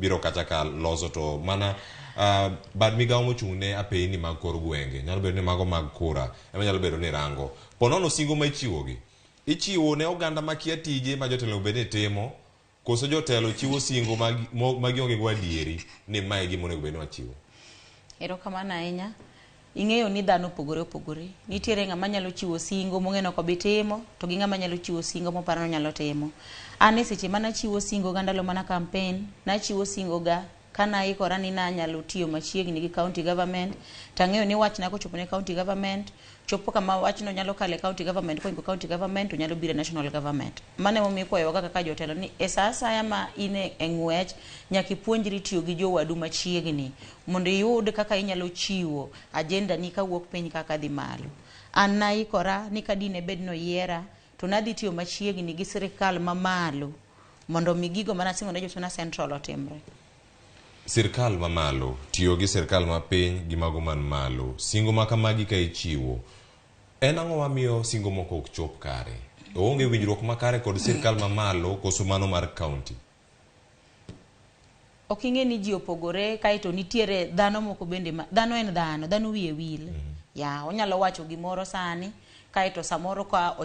biro kacha ka loso to mana bad migawo mochung' ne apeyni mag kor gwenge nyalo bedo ni mago mag kura ema nyalo bedo ni rango. Ponono singo ma ichiwogi, ichiwo ne oganda makia tije ma jotelo bed ni timo koso jotelo chiwo singo ma gionge go adieri ni mae e gima onego bed ni wachiwo. Erokamano ahinya. Ing'eyo ni dhano opogore opogore. Nitiere ng'ama nyalo chiwo singo mong'e ni ok obi timo, to gi ng'ama nyalo chiwo singo moparo ni onyalo timo. An e seche mana chiwo singo ga ndalo mana campaign, nachiwo singo ga ka naikora ni nanyalo tiyo machiegni gi county government, tang'eyo ni wachna kochopo ne county government, chopo kama wachno nyalo kalo e county government, koingo county government to nyalo biro e national government. Mano emomiyo ikwayowa kaka jotelo ni e sa asaya ma in e ng'wech, nyaka ipuonjri tiyo gi jowadu machiegni mondo iyud kaka inyalo chiwo agenda ni kawuok piny kaka dhi malo. An naikora ni ka dine bed ni oyiera, to nadhi tiyo machiegni gi sirikal mamalo mondo mi gigo manasingo ne jo Suna Central otimre. Sirkal mamalo tiyo gi sirkal mapiny gi mago man malo. Singo ma kamagi ka ichiwo, en ang'o mamiyo singo moko ok chop kare? Oonge winjruok makare kod sirkal mamalo koso mano mar county? Ok ing'e ni ji opogore kaeto nitiere dhano moko bende ma dhano en dhano, dhano wiye wil. Ya, onyalo wacho gimoro sani kaeto samoro ka